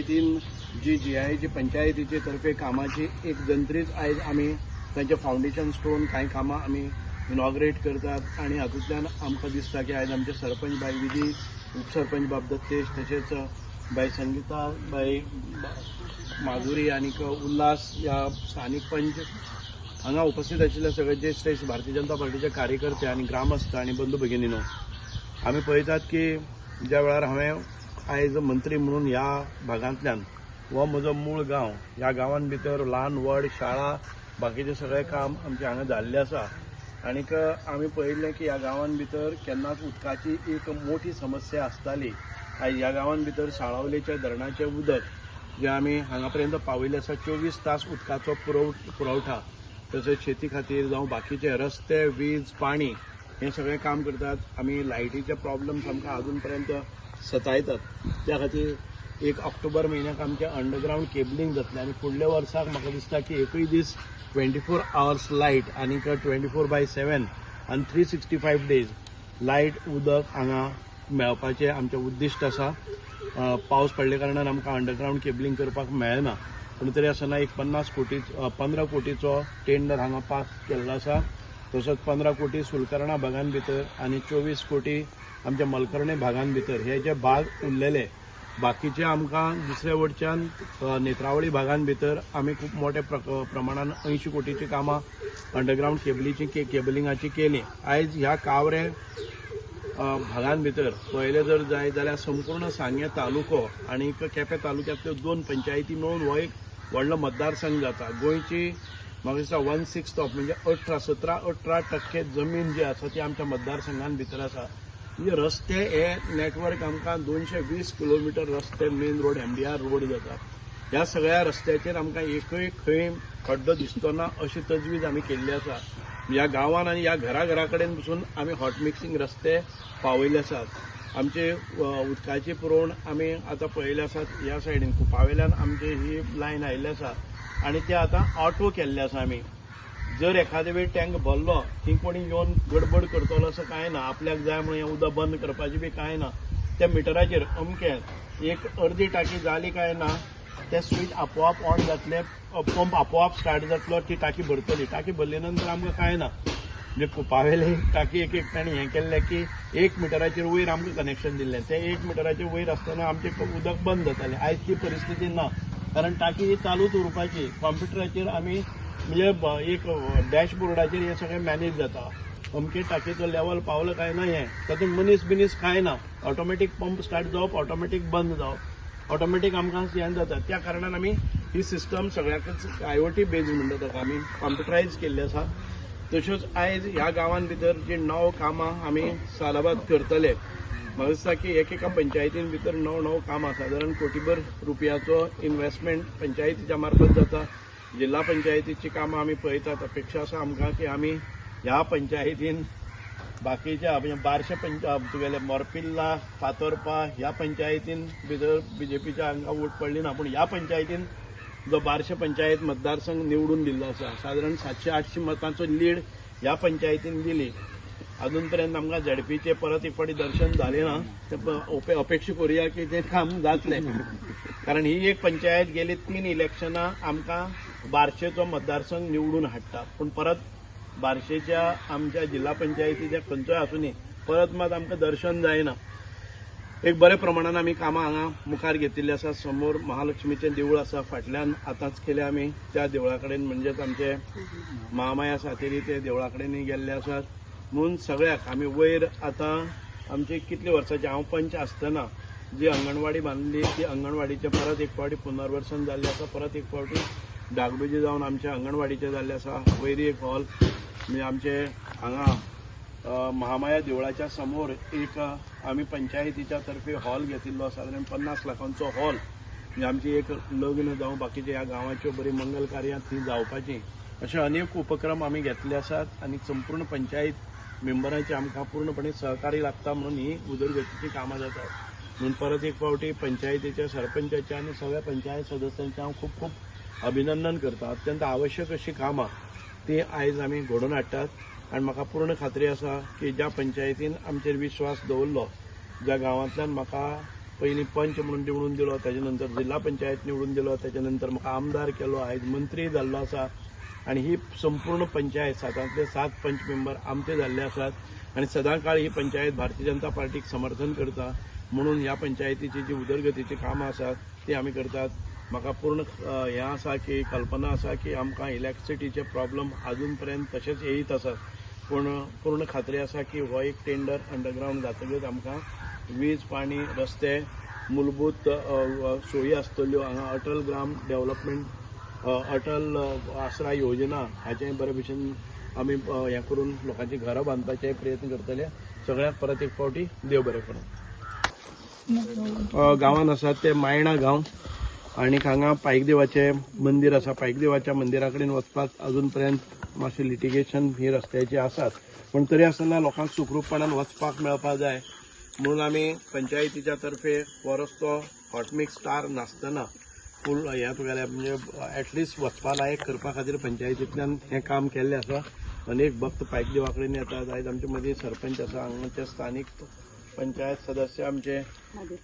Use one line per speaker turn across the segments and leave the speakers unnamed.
पंचायतीन जी जीआयची पंचायतीचे तर्फे कामाची एक जंत्रीच आयज आमी तांचे फावंडेशन स्टोन कांय कामां आमी इनॉग्रेट करतात आनी हातूंतल्यान आमकां दिसता की आयज आमचे सरपंच बाय विधी, उपसरपंच बाब दत्तेश, तशेंच बाय संगीता, बाय माधुरी आनीक उल्हास ह्या स्थानीक पंच हांगा उपस्थित आशिल्ले सगळे ज्येश्ठ भारतीय जनता पार्टीचे कार्यकर्ते आनी ग्रामस्थ आनी बंधू भगिनीनो, आमी पळयतात की ज्या वेळार हांवें आयज मंत्री म्हणून ह्या भागांतल्यान हो म्हजो मूळ गांव, ह्या गांवान भितर ल्हान व्हड शाळा बाकीचें सगळें काम आमचें हांगा जाल्लें आसा आनीक आमी पळयल्लें की ह्या गांवान भितर केन्नाच उदकाची एक मोठी समस्या आसताली. आयज ह्या गांवान भितर साळावलेच्या धरणाचें उदक जें आमी हांगा पर्यंत पावयलें आसा, 24 तास उदकाचो पुरवठा, तशेंच शेती खातीर जावं बाकीचे रस्ते, वीज, पाणी हें सगळें काम करतात. आमी लायटीचे प्रॉब्लम्स आमकां अजून पर्यंत सतायतात, त्या खातीर 1 ऑक्टोबर म्हयन्याक आमचें अंडरग्रावंड केबलिंग जातलें आनी फुडल्या वर्साक म्हाका दिसता की एकूय दीस 24 आवर्स लायट आनीक 24/7 आनी 365 डेज लायट उदक हांगा मेळपाचें आमचें उद्दिश्ट आसा. पावस पडल्या कारणान आमकां अंडरग्रावंड केबलिंग करपाक मेळना, पूण तरी आसतना एक 50 कोटी 15 कोटीचो टेंडर हांगा पास केल्लो आसा. तसोच 15 कोटी सुलकर्णा भागान भितर आनी 24 कोटी आमच्या मलकर्णे भागान भितर हे जे भाग उरलेले बाकीचे आमकां दुसऱ्या वटच्यान नेत्रावळी भागान भितर आमी खूब मोठ्या प्रमाणान 80 कोटीची कामां अंडरग्रावंड केबलीची केबलिंगाची केली. आयज ह्या कावरे भागान भितर पळयलें जर जाय जाल्यार संपूर्ण सांगें तालुको आनी केपें तालुक्यांतल्यो 2 पंचायती मेळून हो एक व्हडलो मतदारसंघ जाता. गोंयची म्हाका दिसता 1/6 ऑफ म्हणजे 17-18% जमीन जी आसा ती आमच्या मतदारसंघान भितर आसा. म्हणजे रस्ते हे नेटवर्क आमकां 220 किलोमिटर रस्ते, मेन रोड, MDR road जाता. ह्या सगळ्या रस्त्याचेर आमकां एकूय खंय खड्डो दिसचो ना अशी तजवीज आमी केल्ली आसा. ह्या गांवान आनी ह्या घरा घरा कडेन पसून आमी हॉट मिक्सिंग रस्ते पावयले आसात. आमचे उदकाची पुरवण आमी आतां पळयले आसात, ह्या सायडीन कुपावेल्यान आमची ही लायन आयिल्ली आसा आनी ते आतां ऑटो केल्ले आसा. आमी जर एखादे वेळ टँक भरलो थंय कोणी येवन गडबड करतलो असो कांय ना, आपल्याक जाय म्हणून हें उदक बंद करपाचें बी कांय ना. त्या मिटराचेर अमकें एक अर्दी टाकी जाली काय ना ते स्विच आपोआप ऑन जातले, पंप आपोआप स्टार्ट जातलो, ती टाकी भरतली. टाकी भरले नंतर आमकां कांय ना. म्हणजे कुपावेले टाकी एक एक तांणी हें केल्लें की 1 मिटराचेर वयर आमकां कनेक्शन दिल्लें, तें 1 मिटराचेर वयर आसतना आमचें उदक बंद जातालें. आयज ती परिस्थिती ना, कारण टाकी ही चालूच उरपाची. कॉम्प्युटराचेर आमी म्हणजे एक डॅशबोर्डाचेर हें सगळें मॅनेज जाता. अमके टाकेचो लेवल पावलो काय ना हें तातूंत मनीस बिनीस कांय ना, ऑटोमॅटीक पंप स्टार्ट जावप, ऑटोमॅटीक बंद जावप, ऑटोमॅटीक आमकां हें जाता. त्या कारणान आमी ही सिस्टम सगळ्याकच IoT based म्हणटा ताका आमी कॉम्प्युटरायज केल्ली आसा. तश्योच आयज ह्या गांवान भितर जी 9 कामां आमी सालाबाद करतले, म्हाका दिसता की एकेका पंचायतीन भितर 9-9 कामां सादारण कोटीभर रुपयाचो इन्वेस्टमेंट पंचायतीच्या मार्फत जाता. जिल्हा पंचायतीची कामां आमी पळयतात. अपेक्षा आसा आमकां की आमी ह्या पंचायतीन बाकीच्या म्हणजे बारशे तुगेले मोरपिल्ला, फातोरपा ह्या पंचायतीन भितर बीजेपीच्या हांगा वोट पडली ना, पूण ह्या पंचायतीन जो बारशे पंचायत मतदारसंघ निवडून दिल्लो आसा, सादारण 700-800 मतांचो लीड ह्या पंचायतीन दिली. अजून पर्यंत आमकां झेडपीचें परत एक फावटी दर्शन जालें ना, ते अपेक्षा करुया की तें काम जातलें, कारण ही एक पंचायत गेली 3 इलेक्शनां आमकां बारशेचो मतदारसंघ निवडून हाडटा, पूण परत बारशेच्या आमच्या जिल्हा पंचायतीच्या खंयचोय आसूनी परत मात आमकां दर्शन जायना. एक बऱ्या प्रमाणान आमी कामां हांगा मुखार घेतिल्ली आसा. समोर महालक्ष्मीचें देवूळ आसा, फाटल्यान आतांच केलें आमी त्या देवळा कडेन, म्हणजेच आमचे महामाया सातेरी ते देवळा कडेन गेल्ले आसात. म्हणून सगळ्याक आमी वयर आतां आमची कितले वर्सांची हांव पंच आसतना जी अंगणवाडी बांदली ती अंगणवाडीचें परत एक फावटी पुनर्वसन जाल्लें आसा. परत एक फावटी डागडुजी जावन आमच्या अंगणवाडीचें जाल्लें आसा. वयर एक हॉल म्हणजे आमचे हांगा महामाया देवळाच्या समोर एक आमी पंचायतीच्या तर्फे हॉल घेतिल्लो, सादारण 50 लाखांचो हॉल, म्हणजे आमची एक लग्न जावं बाकीच्या ह्या गांवाच्यो बरी मंगल कार्यां थंय जावपाची, अशे अनेक उपक्रम आमी घेतले आसात. आनी संपूर्ण पंचायत मेंबरांचे आमकां पूर्णपणे सहकार्य लागता म्हणून ही उदरगतीची कामां जातात. म्हणून परत एक फावटी पंचायतीच्या सरपंचाच्या आनी सगळ्या पंचायत सदस्यांचें हांव खूब खूब अभिनंदन करता. अत्यंत आवश्यक अशी कामां ती आयज आमी घडोवन हाडटात आनी म्हाका पूर्ण खात्री आसा की ज्या पंचायतीन आमचेर विश्वास दवरलो, ज्या गांवांतल्यान म्हाका पयलीं पंच म्हणून निवडून दिलो, ताजे नंतर जिल्हा पंचायत निवडून दिलो, ताच्या नंतर म्हाका आमदार केलो, आयज मंत्री जाल्लो आसा. आनी ही संपूर्ण पंचायत 7 7 पंच मेंबर आमचे जाल्ले आसात आनी सदांकाळ ही पंचायत भारतीय जनता पार्टीक समर्थन करता. म्हणून ह्या पंचायतीची जी उदरगतीची कामां आसात ती आमी करतात. म्हाका पूर्ण हें आसा की कल्पना आसा की आमकां इलेक्ट्रिसिटीचे प्रॉब्लम आजून पर्यंत तशेंच येयत आसात, पूण पूर्ण खात्री आसा की हो एक टेंडर अंडरग्रावंड जातकच आमकां वीज, पाणी, रस्ते, मूलभूत सोयी आसतल्यो. हांगा अटल ग्राम डेव्हलपमेंट, अटल आसरा योजना हाचें बरे भशेन आमी हें करून लोकांची घरां बांदपाचे प्रयत्न करतले. सगळ्यांक परत एक फावटी देव बरें करूं. गांवांत आसात ते मायणा गांव आनी हांगा पायकदेवाचें मंदीर आसा. पायकदेवाच्या मंदिरा कडेन वचपाक अजून पर्यंत मातशें लिटिगेशन ही रस्त्याची आसात, पूण तरी आसतना लोकांक सुखरूपपणान वचपाक मेळपाक जाय म्हणून आमी पंचायतीच्या तर्फे हो रस्तो हॉटमिक्स स्टार नासतना फूल हें तुगेलें म्हणजे एटलिस्ट वचपा लायक करपा खातीर पंचायतींतल्यान हें काम केल्लें आसा. अनेक भक्त पायकदेवा कडेन येतात. आयज आमचे मदीं सरपंच आसा, हांगाचे स्थानीक पंचायत सदस्य आमचे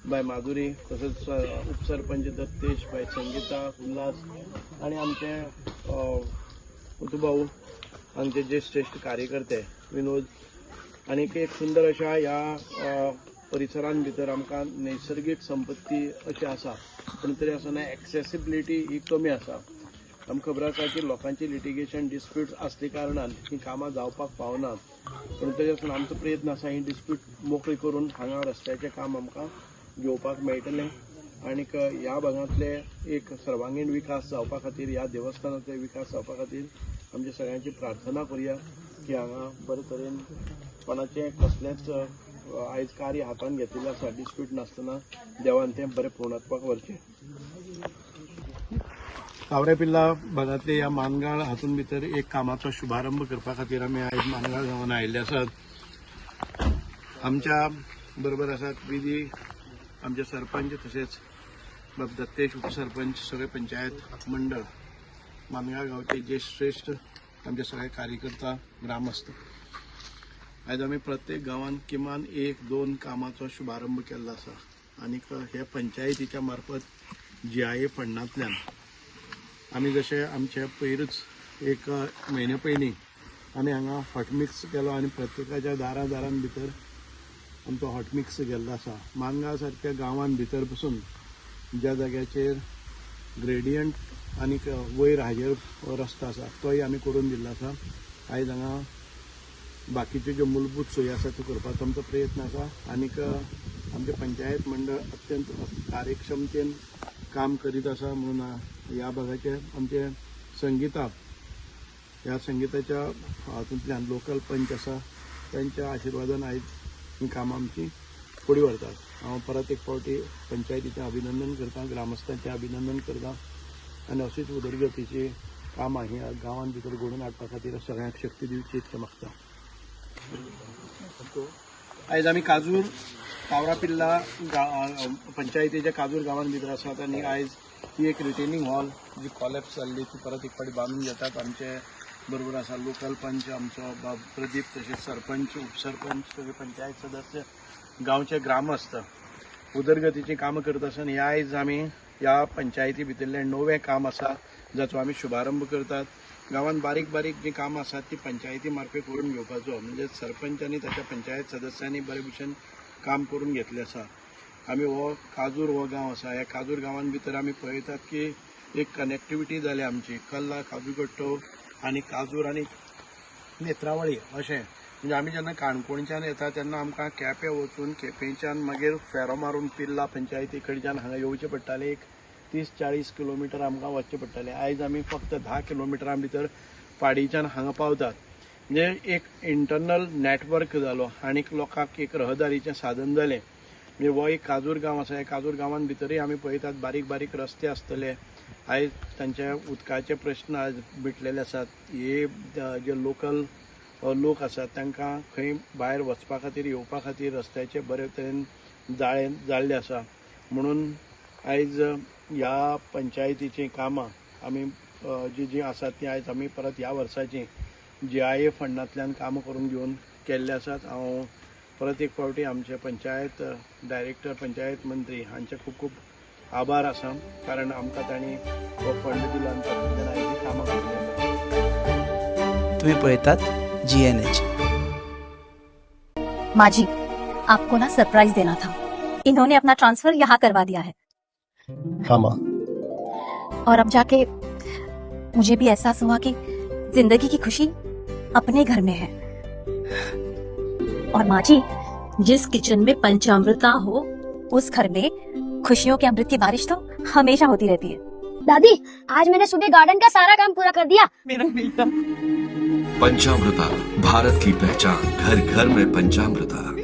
बाय माधुरी, तसेच उपसरपंच दत्तेश, बाय संगीता, उल्हास आनी आमचे भाऊ आमचे जे श्रेष्ठ कार्यकर्ते विनोद. आनी एक सुंदर अशा ह्या परिसरान भितर आमकां नैसर्गीक संपत्ती अशी आसा, पूण तरी आसतना एक्सेसिबिलिटी ही कमी आसा. आमकां खबर आसा की लोकांची लिटिगेशन डिस्प्यूट आसल्या कारणान ही कामां जावपाक पावनात, पूण तरी आसतना आमचो प्रयत्न आसा ही डिस्प्यूट मोकळी करून हांगा रस्त्याचें काम आमकां घेवपाक मेळटलें आनीक ह्या भागांतले एक सर्वांगीण विकास जावपा खातीर, ह्या देवस्थानाचो विकास जावपा खातीर आमच्या सगळ्यांची प्रार्थना करुया की हांगा बरे तरेन कोणाचें कसलेंच आयज कार्य हातान घेतिल्लें आसा डिस्प्यूट नासतना देवान तें बरें पूर्णत्वाक व्हरचें. कावरेपिल्ला भागांतले ह्या मानगाळ हातूंत भितर एक कामाचो शुभारंभ करपा खातीर आमी आयज मानगाळ गांवांत आयिल्ले आसात. आमच्या बरोबर आसात विधी आमचे सरपंच, तशेंच बाब दत्तेश उपसरपंच, सगळे पंचायत मंडळ, मानगाळ गांवचे जे श्रेष्ठ आमचे सगळे कार्यकर्ता, ग्रामस्थ. आयज आमी प्रत्येक गांवांत किमान 1-2 कामाचो शुभारंभ केल्लो आसा आनीक हे पंचायतीच्या मार्फत GIA फंडांतल्यान आमी जशें आमचे पयरूच एक म्हयन्या पयलीं आमी हांगा हॉटमिक्स केलो आनी प्रत्येकाच्या दारां दारां भितर आमचो हॉटमिक्स गेल्लो आसा. मानगांव सारक्या गांवांत भितर पसून ज्या जाग्याचेर ग्रेडियंट आनीक वयर हाजेर रस्तो आसा तोय आमी करून दिल्लो आसा. आयज हांगा बाकीच्यो ज्यो मूलभूत सोयी आसा त्यो करपाचो आमचो प्रयत्न आसा आनीक आमचें पंचायत मंडळ अत्यंत कार्यक्षमतेन काम करीत आसा. म्हणून ह्या भागाचे आमचे संगीता, ह्या संगीताच्या हातूंतल्यान लोकल पंच आसा त्यांच्या आशिर्वादान आयज ही कामां आमची फुडें व्हरतात. हांव परत एक फावटी पंचायतीचें अभिनंदन करता, ग्रामस्थांचें अभिनंदन करता आनी अशीच उदरगतीची कामां ही गांवांत भितर घडोवन हाडपा खातीर सगळ्यांक शक्ती दिवची इतकें मागता. आयज आमी काजूर कावरापिल्ला पंचायतीच्या काजूर गांवांत भितर आसात आनी आयज ही एक रिटेनिंग हॉल जी कॉलेप्स जाल्ली ती परत एक फावटी बांदून घेतात. आमचे बरोबर आसा लोकल पंच आमचो बाब प्रदीप, तशेंच सरपंच, उपसरपंच, सगळे पंचायत सदस्य, गांवचे ग्रामस्थ उदरगतीचीं कामां करत आसा. आनी आयज आमी ह्या पंचायती भितरलें 9वें काम आसा जाचो आमी शुभारंभ करतात. गांवांत बारीक बारीक जीं कामां आसात ती पंचायती मार्फत करून घेवपाचो म्हणजे सरपंच आनी ताच्या पंचायत सदस्यांनी बरे भशेन काम करून घेतलें आसा. आमी हो काजूर हो गांव आसा, ह्या काजूर गांवांत भितर आमी पळयतात की एक कनेक्टिविटी जाल्या आमची कल्ला, काजूगट्टो आनी काजूर आनी नेत्रावळी अशें. म्हणजे आमी जेन्ना काणकोणच्यान येता तेन्ना आमकां केपें वचून केपेंच्यान मागीर फेरो मारून पिल्ला पंचायती कडच्यान हांगा येवचें पडटालें. एक 30-40 किलोमिटर आमकां वचचें पडटालें. आयज आमी फक्त 10 किलोमिटरां भितर पाडीच्यान हांगा पावतात. म्हणजे एक इंटरनल नेटवर्क जालो आनी लोकांक एक रहदारीचें साधन जालें. म्हणजे हो एक काजूर गांव आसा. ह्या काजूर गांवांत भितरूय आमी पळयतात बारीक बारीक रस्ते आसतले. आयज तांचे उदकाचे प्रश्न आज मिटलेले आसात. हे जे लोकल लोक आसात तांकां खंय भायर वचपा खातीर येवपा खातीर रस्त्याचे बरे तरेन जाळें जाल्लें आसा. म्हणून आयज ह्या पंचायतीचीं कामां आमी जीं जीं आसात तीं आयज आमी परत ह्या वर्साचीं GIA फंडांतल्यान कामां करून घेवन केल्ले आसात. हांव परत एक फावटी आमचे पंचायत डायरेक्टर, पंचायत मंत्री हांचे खूब खूब आभार आसा, कारण आमकां तांणी हो फंड दिलो आनी तातूंतल्यान आयज ही कामां करूंक येता.
तुम्ही पळयतात GNH.
माँ जी, आपको ना सरप्राइज देना था। इन्होंने अपना ट्रांसफर यहाँ करवा दिया है।
हाँ माँ।
और अब जाके मुझे भी एहसास हुआ कि जिंदगी की खुशी अपने घर में है। और माँ जी, जिस किचन में पंचामृता हो, उस घर में खुशियों के अमृत की बारिश तो हमेशा होती रहती है।
दादी, आज मैंने सुबह गार्डन का सारा काम पूरा कर दिया।
पंचामृता, भारत की पहचान, घर घर में पंचामृता।